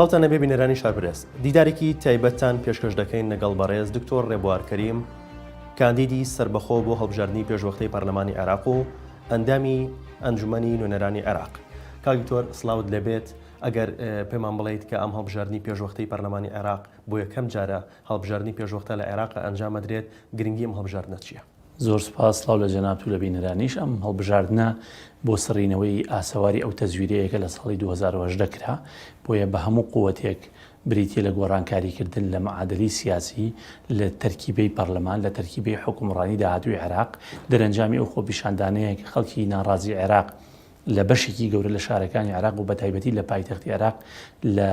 سڵاوتان لەبێ بینەرانی شارپرێس دیدارێکی تایبەتتان پێشکەش دەکەین لەگەڵ بەڕێز دکتۆر ڕێبوار کەریم کاندیدی سەربەخۆ بۆ هەڵبژاردنی پێشوەختەی پەرلەمانی عێراق و ئەندامی ئەنجومەنی نوێنەرانی عێراق. کاک دکتۆر سڵاوت لێبێت ئەگەر پێمان بڵێیت کە ئەم هەڵبژاردنی پێشوەختەی پەرلەمانی عێراق بۆ یەکەم جارە هەڵبژاردنی پێشوەختە لە عێراق ئەنجام ئەدرێت گرنگی ئەم هەڵبژاردنە چییە؟ زۆر سوپاس، سڵاو لە جەنابت و لە بینەرانیش. ئەم هەڵبژاردنە بۆ سڕینەوەی ئاسەواری ئەو تەزویرەیە کە لە ساڵی 2018 کرا، بۆیە بە هەموو قوەتێک بریتیە لە گۆڕانکاریکردن لە معادەلی سیاسی لە تەرکیبەی پەرلەمان، لە تەرکیبەی حوکمڕانی داهاتووی عێراق، دەرەنجامی ئەو خۆپیشاندانەیە کە خەڵکی ناڕازی عێراق لە بەشێکی گەورە لە شارەکانی عێراق و بەتایبەتی لە پایتەختی عێراق لە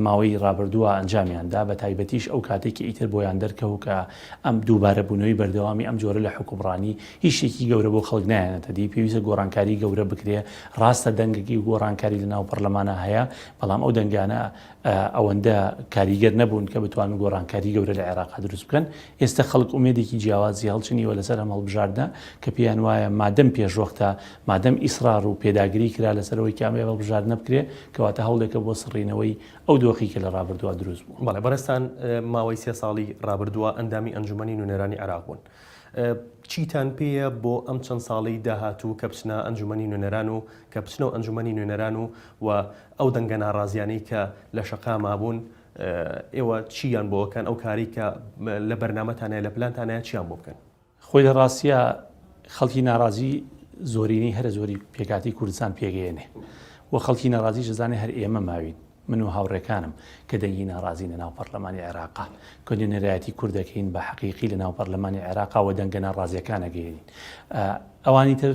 ماوەی ڕابردووە ئەنجامیان دا، بەتایبەتیش ئەو کاتەی کە ئیتر بۆیان دەرکەوت کە ئەم دووبارە بوونەوەی بەردەوامی ئەم جۆرە لە حوکمڕانی هیچ شتێکی گەورە بۆ خەڵک نایەنێتە دی، پێویستە گۆڕانکاری گەورە بکرێ، ڕاستە دەنگێکی گۆڕانکاری لە ناو پەڕلەمانا هەیە، بەڵام ئەو دەنگانە ئەوەندە کاریگەر نەبوون کە بتوانن گۆڕانکاری گەورە لە عێراقا دروست بکەن. ئێستە خەڵک ئومێدێکی جیاوازی هەڵچنیوە لەسەر ئەم هەڵبژاردنە کە پێیان وایە مادەم پێشوەختە، مادەم ئیسڕار و پێداگری کرا لەسەر ئەوەی کە ئەم هەڵبژاردنە بکرێ، کەواتە هەوڵێکە بۆ سڕینەوەی ئەو دۆخی کە لە ڕابردووە دروست بوو. بەڵێ بەڕێزتان ماوەی سێ ساڵی ڕابردووە ئەندامی ئەنجومەنی نوێنەرانی عێراق بوون. چیتان پێیە بۆ ئەم چەند ساڵەی داهاتوو کە بچنە ئەنجومەنی نوێنەران و کە بچنەوە ئەنجومەنی نوێنەران و و ئەو دەنگە ناڕازیانەی کە لە شەقاما بوون ئێوە چیان بۆ ئەکەن ئەو کارەی کە لە بەرنامەتانە لە پلانتانە چیان بۆ بکەن؟ خۆی لە ڕاستیا خەڵکی ناڕازی زۆرینەی هەرە زۆری پێکهاتەی کوردستان پێگەیەنێ و خەڵکی ناڕازیش دەزانێ هەر ئێمە ماوین من و هاوڕێکانم کە دەنگی ناڕازین لە ناو پەرلەمانی عێراقا کە نوێنەرایەتی کورد دەکەین بە حەقیقی لە ناو پەرلەمانی عێراقا و دەنگە ناڕازیەکان ئەگەیەنین ئەوانی تر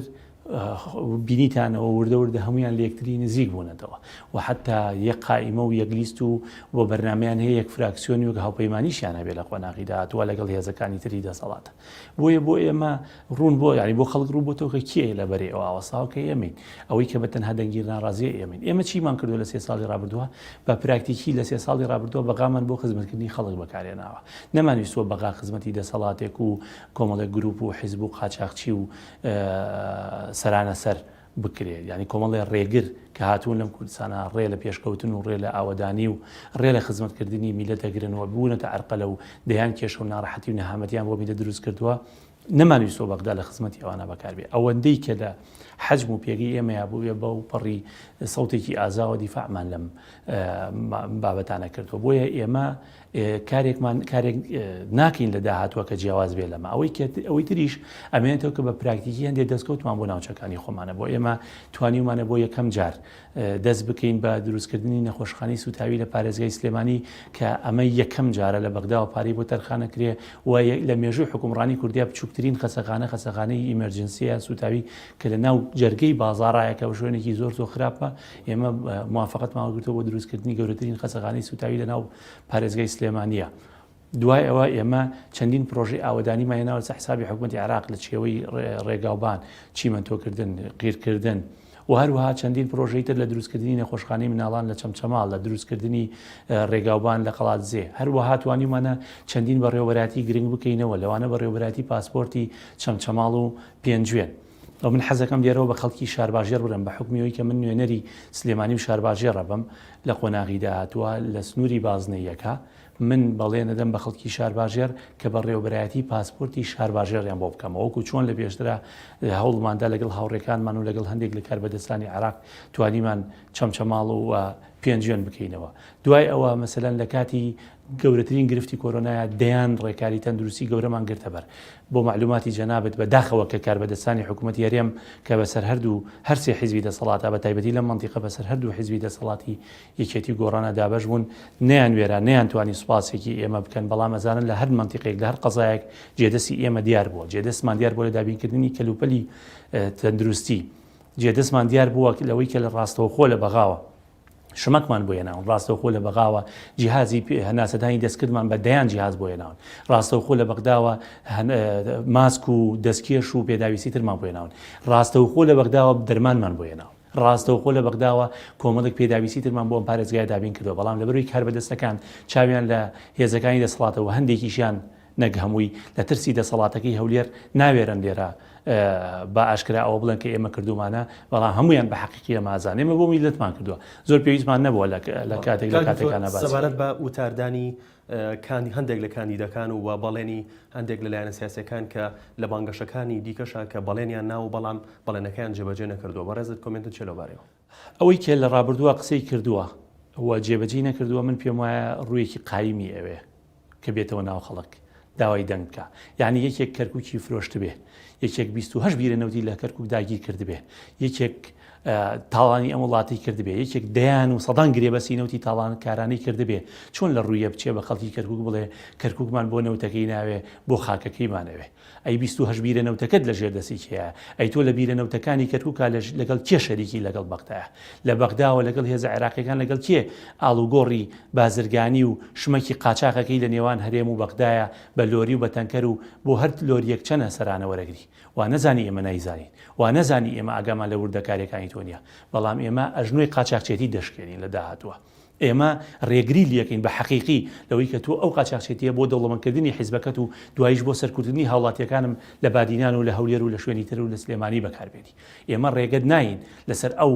بینیتانەوە وردە وردە هەمویان لە یەکتری نزیک بوونەتەوە و حتا یەک قائیمە و یەک لیست و و بەرنامیان هەیە یەک فراکسیۆنی وەک هاوپەیمانیشیان هەبێ لە قۆناغی داهاتووە لەگەڵ هێزەکانی تری دەسەڵاتە بۆیە بۆ ئێمە ڕوون بۆ یانی بۆ خەڵک ڕوون بۆتەوە کە کێ لە بەرەی ئەوە وەستاوە کە ئێمەین ئەوەی کە بە تەنها دەنگی ناڕازیە ئێمەین ئێمە چیمان کردو لە سێ ساڵی ڕابردووە بە پراکتیکی لە سێ ساڵی ڕابردووە بەغامان بۆ خزمەتکردنی خەڵک بەکارێناوە نەمانویستووە بەغا خزمەتی دەسەڵاتێک و کۆمەڵێک گروپ و حیزب و قاچاخچی و سەرانە سەر بکرێت یانی کۆمەڵێ ڕێگر کە هاتوون لەم کوردستانە ڕێ لە پێشکەوتن و ڕێ لە ئاوەدانی و ڕێ لە خزمەتکردنی میللەت دەگرن و بوونەتە عەرقەلە و دەیان کێشە و ناڕەحەتی و نەهامەتیان بۆ میللەت دروست کردووە نەمانویستوە بەغدا لە خزمەتی ئەوانە بەکاربێ ئەوەندەی کە لە حەجم و پێگەی ئێمەیا بووێ بەو پەڕی سەوتێکی ئازاوە دیفاعمان لەم بابەتانە کردووە بۆیە ئێمە کارێکمان کارێک ناکەین لە داهاتووە کە جیاواز بێ لەمە ئەوەی کە ئەوەی تریش ئەمێنێتەوە کە بە پراکتیکی هەندێک دەستکەوتمان بۆ ناوچەکانی خۆمانە بۆ ئێمە توانیومانە بۆ یەکەم جار دەست بکەین بە دروستکردنی نەخۆشخانەی سوتاوی لە پارێزگای سلێمانی کە ئەمە یەکەم جارە لە بەغداوە پارەی بۆ تەرخانەکرێ و لە مێژووی حکومڕانی کوردیا بچووکترین خەسەخانە خەسەخانەی emergency یە سوتاوی کە لە ناو جەرگەی بازاڕایە کە شوێنێکی زۆر زۆر خراپە ئێمە موافقەتمان وەرگرتووە بۆ دروستکردنی گەورەترین خەسەخانەی سوتاوی لە ناو پارێزگای سلێمانییە. دوای ئەوە ئێمە چەندین پرۆژەی ئاوەدانیمان هێناوە لەسەر حسابی حکومەتی عێراق لە چێوەی ڕێگاوبان، چیمەنتۆکردن، قیرکردن و هەروەها چەندین پرۆژەی تر لە دروستکردنی نەخۆشخانەی مناڵان لە چەمچەماڵ، لە دروستکردنی ڕێگاوبان لە قەڵادزێ. هەروەها توانیومانە چەندین بەڕێوەبەرایەتی گرنگ بکەینەوە، لەوانە بەڕێوەبەرایەتی پاسپۆرتی چەمچەماڵ و پێنجوێن. ئەو من حەزەکەم لێرەوە بە خەڵکی شارباژێڕ بڵێم بە حوکمی ئەوەی کە من نوێنەری سلێمانی و شارباژێڕ ئەبم لە قۆناغی داهاتووە لە سنووری بازنەییەکە من بەڵێن ئەدەم بە خەڵکی شارباژێڕ کە بەڕێوەبەرایەتی پاسپۆرتی شارباژێڕیان بۆ بکەمەوە وەکو چۆن لە پێشترا هەوڵماندا لەگەڵ هاوڕێکانمان و لەگەڵ هەندێک لە کاربەدەستانی عێراق توانیمان چەمچەماڵ و پێنجوێن بکەینەوە دوای ئەوە مەسەلەن لە کاتی گەورەترین گرفتی کۆرۆنایە دەیان ڕێکاری تەندروستی گەورەمان گرتە بەر. بۆ مەعلوماتی جەنابت بە داخەوە کە کاربەدەستانی حکومەتی هەرێم کە بەسەر هەردوو هەرسێ حیزبی دەسەڵاتا بە تایبەتی لەم مەنتیقە بەسەر هەردوو حیزبی دەسەڵاتی یەکێتی و گۆڕانا دابەش بوون نەیانوێرا نەیانتوانی سوپاسێکی ئێمە بکەن بەڵام ئەزانن لە هەر مەنتیقێک لە هەر قەزایەک جێدەستی ئێمە دیار بووە جێدەستمان دیار بووە لە دابینکردنی کەلوپەلی تەندروستی جێدەستمان دیار بووە لەوەی کە لە ڕاستەوخۆ لە بەغاوە شمەکمان بۆ هێناون، ڕاستەوخۆ لە بەغاوە جیهازی هەناسەدانی دەستکردمان بە دەیان جیهاز بۆ هێناون، ڕاستەوخۆ لە بەغداوە ماسک و دەستکێش و پێداویستی ترمان بۆ هێناون، ڕاستەوخۆ لە بەغداوە دەرمانمان بۆ هێناون، ڕاستەوخۆ لە بەغداوە کۆمەڵێک پێداویستی ترمان بۆ ئەم پارێزگایە دابین کردووە، بەڵام لەبەرئەوەی کاربەدەستەکان چاویان لە هێزەکانی دەسەڵاتە و هەندێکیشیان. نەک هەمووی لە ترسی دەسەڵاتەکەی هەولێر ناوێرن لێرە بە ئاشکرا ئەوە بڵێن کە ئێمە کردومانە بەڵام هەمویان بە حەقیقی ئەمازان ئێمە بۆ میلەتمان کردووە زۆر پێویستمان نەبووە لە کاتێک لە کاتێکانە باس سەبارەت بە وتاردانی کاندی هەندێک لە کاندیدەکان و بەڵێنی هەندێک لە لایەنە سیاسیەکان کە لە بانگەشەکانی دیکەشا کە بەڵێنیان ناوە بەڵام بەڵێنەکەیان جێبەجێ نەکردووە بەڕێزت کۆمێنتت چیە لەوبارەیەوە؟ ئەوەی کە لە ڕابردووە قسەی کردووە و جێبەجێی نەکردووە من پێم وایە ڕوویەکی قایمی ئەوێ کە بێتەوە ناو خەڵک داوای دەنگ بکا یعنی یەکێک کەرکوکی فرۆشتبێ یەکێک 28 بیرە نەوتی لە کەرکوک داگیر کردبێ یەکێک تاڵانی ئەم وڵاتی کردبێ یەکێک دەیان و سەدان گرێبەستی نەوتی تاڵانکارانەی کردبێ چۆن لە ڕوویە بچێ بە خەڵکی کەرکوک بڵێ کەرکوکمان بۆ نەوتەکەی ناوێ بۆ خاکەکەیمانەوێ ئەی 28 بیرە نەوتەکەت لە ژێر دەستی کێیە؟ ئەی تۆ لە بیرە نەوتەکانی کەرکوکا لەگەڵ کێ شەریکی لەگەڵ بەغدایە؟ لە بەغداوە لەگەڵ هێزە عێراقیەکان لەگەڵ کێ ئاڵوگۆڕی بازرگانی و شمەکی قاچاخەکەی لە نێوان هەرێم و بەغدایە بە لۆری و بە تەنکەر و بۆ هەر لۆریەک چەنە سەرانە وەرەگری؟ وا نەزانی ئێمە نایزانین. وا نەزانی ئێمە ئاگامان لە وردەکاریەکانی تۆ نیە. بەڵام ئێمە ئەژنۆی قاچاخچێتی دەشکێنین لە داهاتووە. ئێمە ڕێگری لێکەین بە حەقیقی لەوەی کە تۆ ئەو قاچاخچێتیە بۆ دەوڵەمەندکردنی حیزبەکەت و دواییش بۆ سەرکوتکردنی هاوڵاتیەکانم لە بادینان و لە هەولێر و لە شوێنی تر و لە سلێمانی بەکاربێنی. ئێمە ڕێگەت ناین لەسەر ئەو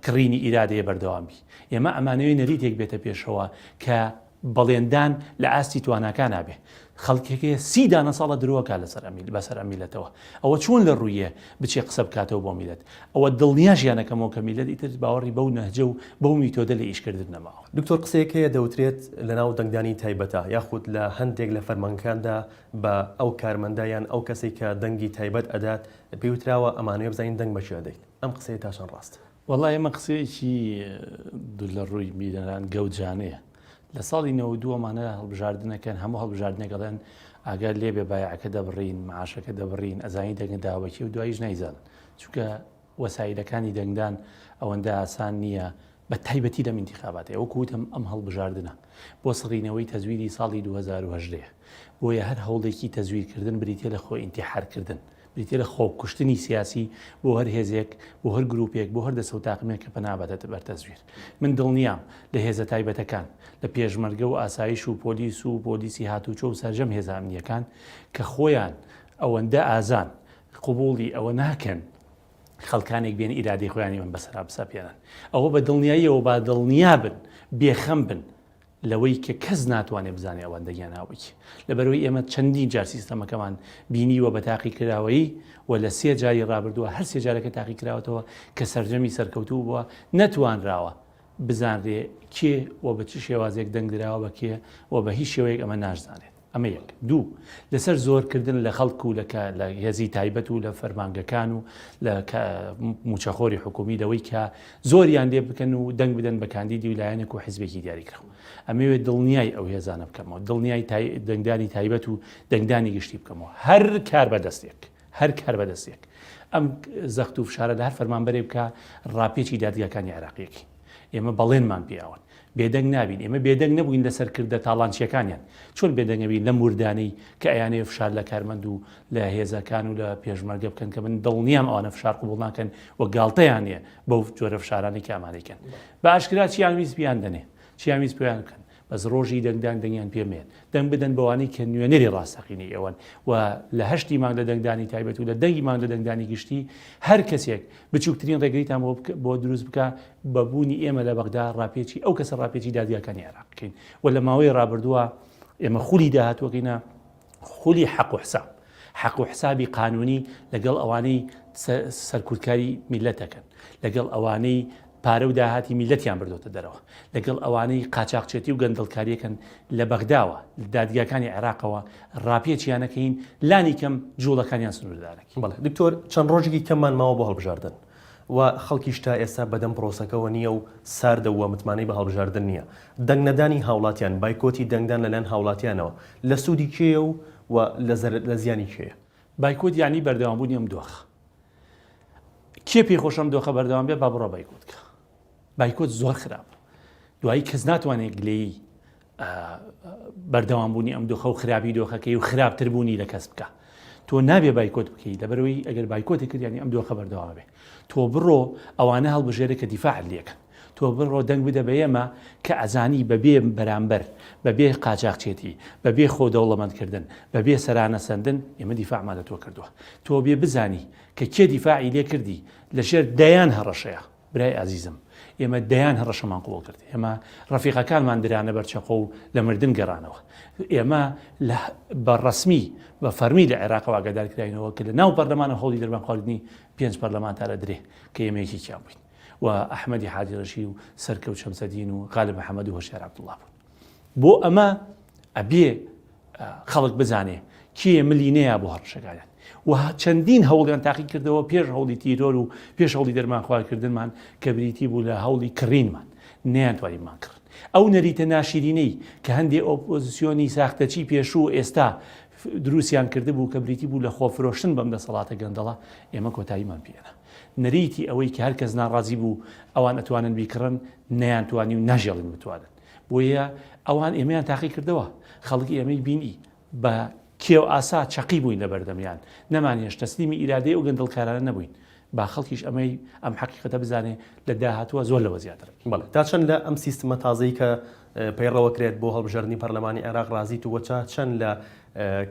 کڕینی ئیرادەیە بەردەوام بی. ئێمە ئەمانەوێ نەریتێک بێتە پێشەوە کە بەڵێندان لە ئاستی تواناکانا بێ. خەڵکێک هەیە سی دانە ساڵە درۆ ئەکا لەسەر ئەم بەسەر ئەم میلەتەوە. ئەوە چۆن لە ڕوویێ بچێ قسە بکاتەوە بۆ میلەت؟ ئەوە دڵنیاشیان ئەکەمەوە کە میلەت ئیتر باوەڕی بەو نەهجە و بەو میتۆدە لە ئیشکردن نەماوە. دکتۆر قسەیەک هەیە دەوترێت لەناو دەنگدانی تایبەتە یاخود لە هەندێک لە فەرمانگەکاندا بە ئەو کارمەندە یان ئەو کەسەی کە دەنگی تایبەت ئەدات پێی وتراوە ئەمانەوێ بزانین دەنگ بە کێ ئەدەیت ئەم قسەیە تا چەند ڕاستە؟ وەڵا ئێمە قسەیەکی دوور لە ڕووی بینەران گەوجانەیە. لە ساڵی 92 ئەمانە هەڵبژاردنەکەن هەموو هەڵبژاردنێک ئەڵێن ئاگات لێ بێ بایعەکە دەبڕین معاشەکە دەبڕین ئەزانی دەنگە داوەکی و دواییش نایزانن چونکە وەسایلەکانی دەنگدان ئەوەندە ئاسان نییە بە تایبەتی لەم ئینتیخاباتەیە وەکو وتم ئەم هەڵبژاردنە بۆ سڕینەوەی تەزویری ساڵی 2018 بۆیە هەر هەوڵێکی تەزویرکردن بریتە لە خۆ ئینتیحارکردن بریتیە لە خۆکوشتنی سیاسی بۆ هەر هێزێک، بۆ هەر گروپێک، بۆ هەر دەستە و تاقمێک کە پەنا بەدەتە بەر تەزویر. من دڵنیام لە هێزە تایبەتەکان، لە پێشمەرگە و ئاسایش و پۆلیس و پۆلیسی هاتوچۆ و سەرجەم هێزە ئەمنییەکان کە خۆیان ئەوەندە ئازان قبوڵی ئەوە ناکەن خەڵکانێک بێن ئیرادەی خۆیانی من بەسەرا بسەپێنن. ئەوە بە دڵنیاییەوە با دڵنیا بن، بێخەم بن لەوەی کە کەس ناتوانێت بزانێت ئەوان دەنگیان هاوە کێ. لەبەرئەوەی ئێمە چەندین جار سیستەمەکەمان بینیوە بە تاقیکراوەیی و لە سێ جاری ڕابردووە هەر سێ جارەکە تاقیکراوەتەوە کە سەرجەمی سەرکەوتوو بووە نەتوانراوە بزانرێ کێ و بە چ شێوازێک دەنگ دراوە بە کێ و بە هیچ شێوەیەک ئەمە ناشزانێت. ئەمە یەک. دوو، لەسەر زۆرکردن لە خەڵک و لە لە هێزی تایبەت و لە فەرمانگەکان و لە مووچەخۆری حکوومی لەوەی کە زۆریان لێ بکەن و دەنگ بدەن بە کاندیدی و لایەنێک و حزبێکی دیاریکراو. ئەمەوێت دڵنیای ئەو هێزانە بکەمەوە، دڵنیای دەنگدانی تایبەت و دەنگدانی گشتی بکەمەوە. هەر کاربەدەستێک، هەر کاربەدەستێک ئەم زەخت و فشارە لە هەر فەرمانبەرێک بکا، ڕاپێچی دادگاکانی عێراقیەکەین. ئێمە بەڵێنمان پێیاون. بێدەنگ نابین. ئێمە بێدەنگ نەبووین لە سەرکردە تاڵانچیەکانیان. چۆن بێدەنگ ئەبین لەم وردانەی کە ئەیانەوێ فشار لە کارمەند و لە هێزەکان و لە پێشمەرگە بکەن کە من دڵنیام ئەوانە فشار قبوڵ ناکەن و گاڵتەیان نیە بەو جۆرە فشارانەی کە ئەمانەی کەن. بە ئاشکرا چیان ویست بیان دەنێ. چیان ویست پێیان بکەن. بەس ڕۆژی دەنگدان دەنگیان پێ مەیەن. دەنگ بدەن بەوانەی کە نوێنەری ڕاستەقینەی ئێوەن و لە هەشتی مانگ لە دەنگدانی تایبەت و لە دەنگی مانگ لە دەنگدانی گشتی هەر کەسێک بچووکترین ڕێگریتان بۆ دروست بکا بە بوونی ئێمە لە بەغدا ڕاپێچی ئەو کەسە ڕاپێچی دادگاکانی عێراق بکەین و لە ماوەی ڕابردووە ئێمە خولی داهاتووەکەینە خولی حەق و حساب حەق و حسابی قانونی لەگەڵ ئەوانەی سەرکوتکاری میلەتەکەن لەگەڵ ئەوانەی پارە و داهاتی میلەتیان بردۆتە دەرەوە لەگەڵ ئەوانەی قاچاقچێتی و گەندەڵکاریەکەن لە بەغداوە لە دادگاکانی عێراقەوە ڕاپێچیانەکەین لانی کەم جوڵەکانیان سنووردارەکەین. بەڵێ دکتۆر چەند ڕۆژێکی کەممان ماوە بۆ هەڵبژاردن و خەڵکیش تا ئێستا بەدەم پرۆسەکەوە نییە و ساردە و متمانەی بە هەڵبژاردن نییە. دەنگ نەدانی هاوڵاتیان، بایکۆتی دەنگدان لەلایەن هاوڵاتیانەوە لە سوودی کێیە و و لە زیانی کێیە؟ بایکۆت یانی بەردەوامبوونی ئەم دۆخە. کێ پێی خۆشە ئەم دۆخە بەردەوام بێ با بڕوا بایکۆت کە. بایکۆت زۆر خراپە. دوایی کەس ناتوانێت گلەیی بەردەوامبوونی ئەم دۆخە و خراپی دۆخەکەی و خراپتربوونی لە کەس بکە. تۆ نابێ بایکۆت بکەیت لەبەرەوەی ئەگەر بایکۆتی کرد یانی ئەم دۆخە بەردەوام بێ. تۆ بڕۆ ئەوانە هەڵبژێرە کە دیفاعت لێکەن. تۆ بڕۆ دەنگ بدە بە ئێمە کە ئەزانی بە بێ بەرامبەر، بە بێ قاچاخچێتی، بە بێ خۆ دەوڵەمەند کردن، بە بێ سەرانە سەندن ئێمە دیفاعمان لە تۆ کردووە. تۆ بێ بزانی کە کێ دیفاعی لێ کردی لە ژێر دەیان هەڕەشەیا. برای ئازیزم ئێمە دەیان هەڕەشەمان قبوڵ کرد. ئێمە ڕەفیقەکانمان درانە بەر چەقۆ و لە مردن گەڕانەوە. ئێمە لە بە ڕەسمی بە فەرمی لە عێراقەوە ئاگادار کراینەوە کە لە ناو پەرلەمانە هەوڵی دەربانخواردنی پێنج پەرلەمانتار ئەدرێ کە ئێمە یەکێکیان بووین. و ئەحمەدی حاجی ڕەشی و سەرکەوت شەمسەدین و غالب محەمەد و هۆشیار عەبدوڵڵا بوون. بۆ ئەمە ئەبێ خەڵک بزانێ کێ ملی نەیا بۆ هەڕەشەکانیان و چەندین هەوڵیان تاقی کردەوە پێش هەوڵی تیرۆر و پێش هەوڵی دەرمانخوارکردنمان کە بریتی بوو لە هەوڵی کڕینمان نەیانتوانی بمان کڕن ئەو نەریتە ناشیرینەی کە هەندێ ئۆپۆزیسیۆنی ساختەچی پێشوو و ئێستا دروستیان کردبوو کە بریتی بوو لە خۆفرۆشتن بەم دەسەڵاتە گەندەڵە ئێمە کۆتاییمان پێنا. نەریتی ئەوەی کە هەر کەس ناڕازی بوو ئەوان ئەتوانن بیکڕن نەیانتوانی و ناژێڵین بتوانن. بۆیە ئەوان ئێمەیان تاقی کردەوە. خەڵک ئێمەی بینی بە کێو ئاسا چەقی بووین لە بەردەمیان. نەمانهێشت تەسلیمی ئیرادەی ئەو گەندەڵکارانە نەبووین. با خەڵکیش ئەمەی ئەم حەقیقەتە بزانێ لە داهاتووە زۆر لەوە زیاتر. بەڵێ تا چەند لە ئەم سیستمە تازەی کە پەیڕەوەکرێت بۆ هەڵبژاردنی پەرلەمانی عێراق ڕازیت و تا چەند لە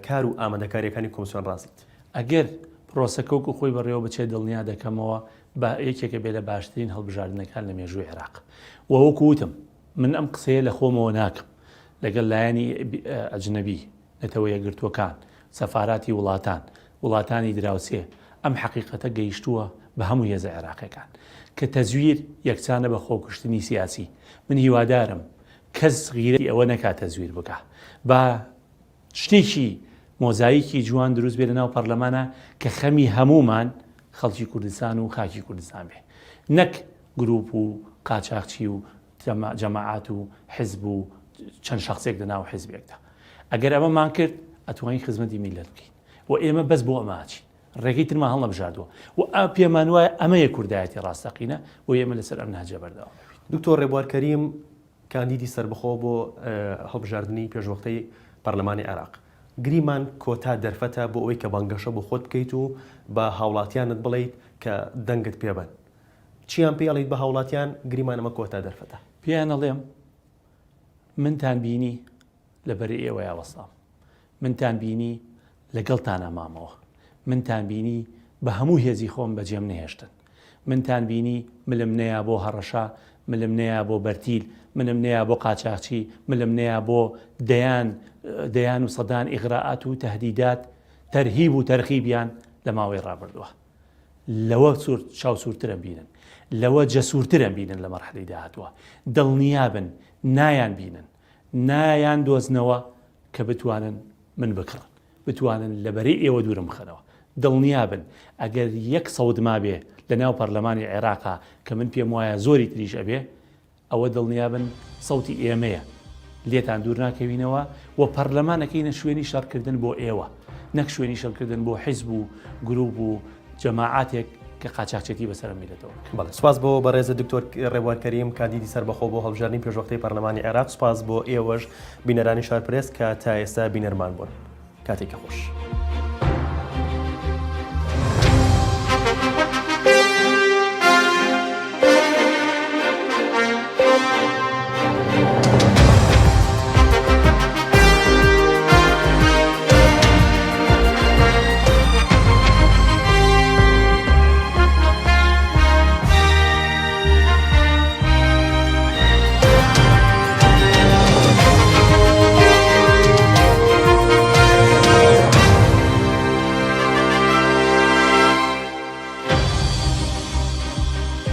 کار و ئامادەکارییەکانی کۆمسیۆن ڕازیت؟ ئەگەر پرۆسەکە وەکو خۆی بەڕێوە بچێت دڵنیا دەکەمەوە بە یەکێکە بێ لە باشترین هەڵبژاردنەکان لە مێژووی عێراق و وەکو وتم من ئەم قسەیە لە خۆمەوە ناکەم لەگەڵ لایەنی ئەجنەبی نەتەوە یەکگرتووەکان سەفاراتی وڵاتان وڵاتانی دراوسێ ئەم حەقیقەتە گەیشتووە بە هەموو هێزە عێراقیەکان کە تەزویر یەکسانە بە خۆکوشتنی سیاسی من هیوادارم کەس غیرەتی ئەوە نەکات تەزویر بکا با شتێکی مۆزایکی جوان دروست بێ لەناو پەرلەمانا کە خەمی هەموومان خەڵکی کوردستان و خاکی کوردستان بێ نەک گروپ و قاچاخچی و جەماعات و حزب و چەند شخصێک لە ناو حزبێکدا ئەگەر ئەمەمان کرد ئەتوانین خزمەتی میلەت بکەین و ئێمە بەس بۆ ئەمە ئەچین ڕێگەی ترمان هەڵنەبژاردووە و پێمان وایە ئەمەیە کوردایەتی ڕاستەقینە بۆ ئێمە لەسەر ئەم نەهجە بەردەوام دەبین. دکتۆر ڕێبوار کەریم کاندیدی سەربەخۆ بۆ هەڵبژاردنی پێشوەختەی پەرلەمانی عێراق، گریمان کۆتا دەرفەتە بۆ ئەوەی کە بانگەشە بۆ خۆت بکەیت و بە هاوڵاتیانت بڵێیت کە دەنگت پێبەن. چیان پێ ئەڵێیت بە هاوڵاتیان، گریمان ئەمە کۆتا دەرفەتە؟ پێیان ئەڵێم منتان بینی لە بەرەی ئێوەیا وەستام. منتان بینی لەگەڵتانا مامەوە. منتان بینی بە هەموو هێزی خۆم بەجێم نەهێشتن. منتان بینی ملم نەیا بۆ هەڕەشە، ملم نەیا بۆ بەرتیل، ملم نەیا بۆ قاچاخچی، ملم نەیا بۆ دەیان دەیان و سەدان ئیغرائات و تەهدیدات، تەرهیب و تەرغیبیان لە ماوەی ڕابردووە. لەوە سوور چاوسوورترم بینن، لەوە جەسوورترم بینن لە مەرحەلەی داهاتووە. دڵنیابن نایان بینن. نایان دۆزنەوە کە بتوانن من بکڕن، بتوانن لە بەرەی ئێوە دوورم بخەنەوە. دڵنیابن ئەگەر یەک سەوت مابێ لە ناو پەرلەمانی عێراقا کە من پێم وایە زۆری تریش ئەبێ، ئەوە دڵنیابن سەوتی ئێمەیە، لێتان دوور ناکەوینەوە و پەرلەمان ئەکەینە شوێنی شەڕکردن بۆ ئێوە، نەک شوێنی شەڕکردن بۆ حیزب و گروپ و جەماعاتێک کە قاچاخچێتی بەسەر ئەم میللەتەوە بکەن. بەڵێ سوپاس بۆ بەڕێزت دکتۆر ڕێبوار کەریم کاندیدی سەربەخۆ بۆ هەڵبژاردنی پێشوەختەی پەرلەمانی عێراق سوپاس بۆ ئێوەش بینەرانی شارپرێس کە تا ئێستا بینەرمان بوون کاتێکی خۆش.